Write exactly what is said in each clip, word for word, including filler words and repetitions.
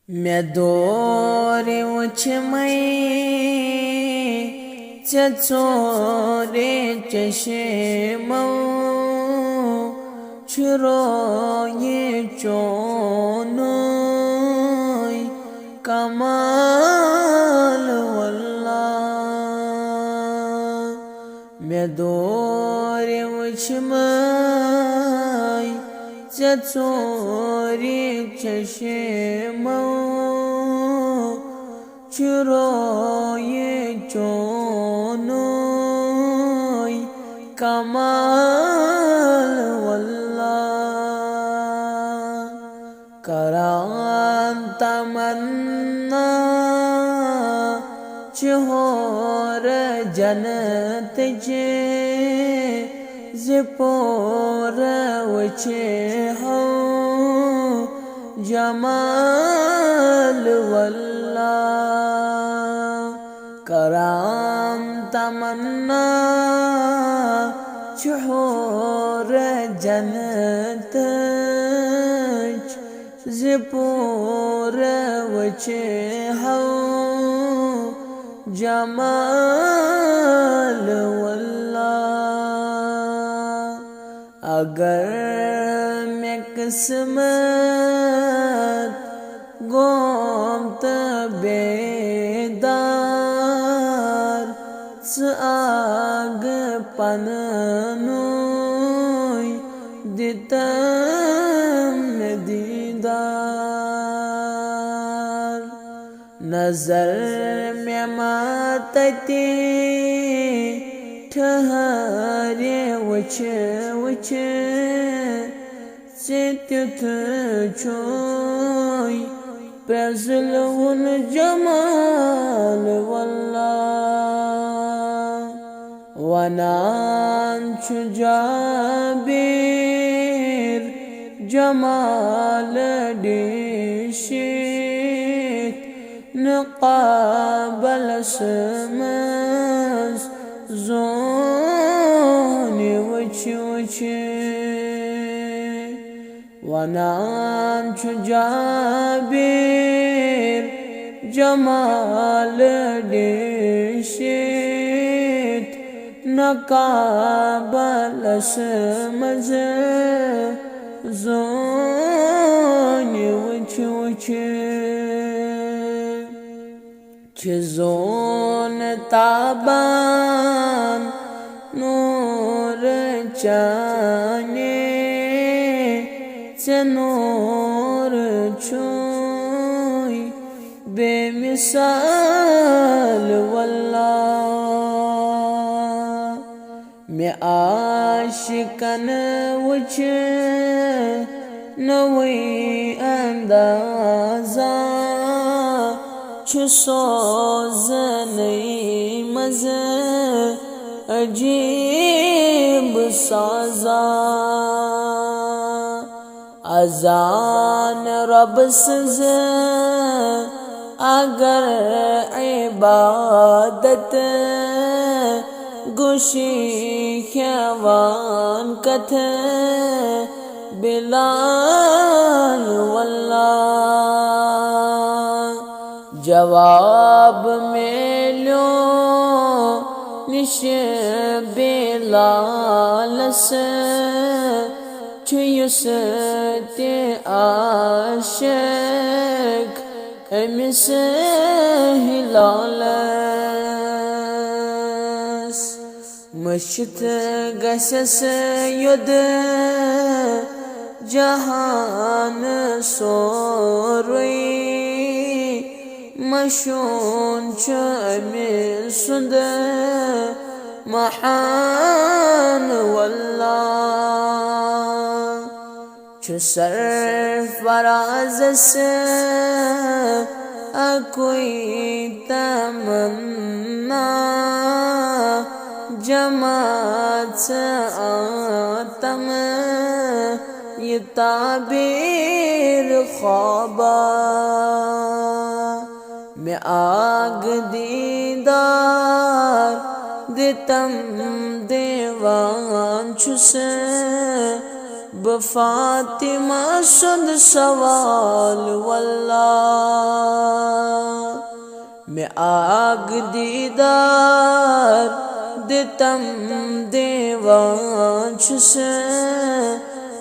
مےٚ دورِ وٕچھمَے ژےٚ ژورِ چشمو، چھُ رویہِ چونُے کمال واللہ۔ مےٚ دورِ وٕچھمَے ژےٚ ژورِ چشمو، چھُ رویہِ چونُے کمال واللہ۔ کران تمنا چھِ ہورٕ جنتٕچ، زِ پوٗرٕ وٕچھِ ہو جمال واللہ۔ کران تمنا چھِ ہورٕ جنتٕچ، زِ پوٗرٕ وٕچھِ ہو جمال واللہ۔ اگر مےٚ قسمت گوم تہٕ بیدار، ژٕ آگہٕ پننُے دِتم مےٚ دیٖدار۔ نظر مےٚ ما تَتہِ ٹھہرِ وٕچھِ وٕچھِ، ژےٚ تیُتھ چھُے پرٛزلوُن جمال واللہ۔ ونان چھُ جابر جمال ڈیشت، نقابل سمز زون وچھ وچھ۔ ونان چھُ جابر جمال ڈیشت، نقابلس منٛز زونہِ وٕچھ وٕچھ۔ چھِ زون تابان نوٗر چانے، ژےٚ نوٗر چھُے بے مثال واللہ۔ مےٚ عاشقن وٕچھ نوٚوُے اندازا، چھُ سوزنٕے منٛز عجیب سازا۔ اذان رۄب سٕنٛز اگر عبادت، گوشی کھٮ۪وان کتھ بلال واللہ۔ جواب میلیو نِش بلالس، چھُ یُس تہِ عاشق أمِس ہلالس۔ مٔشِتھ گژھٮ۪س یوٚد جہان سورُے، مشہوٗن چھُ أمۍ سُنٛد محان واللہ۔ چھُ سرفرازس اکُے تمنا، جماژ آتم یہِ تعبیر خوابا۔ مےٚ آگ دیٖدار دِتم دیوان چھُس بہٕ فاطمہ سُنٛد سوال واللہ۔ مےٚ اکھ دیٖدار دِتم دِوان چھُس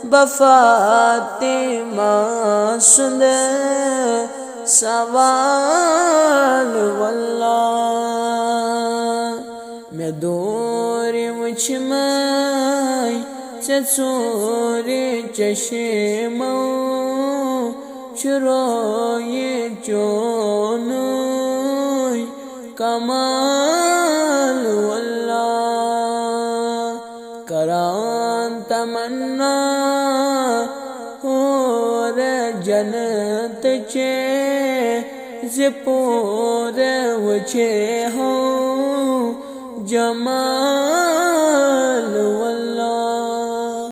بہٕ فاطمہ سُنٛد سوال واللہ۔ مےٚ دوٗرِ وٕچھمَے ژےٚ ژوٗرِ چشمو، چھُ رویہِ چونُے کمال واللہ۔ کران تمنا ہور جنت چے، زِ پوٗرٕ وٕچھے ہو جمال واللہ۔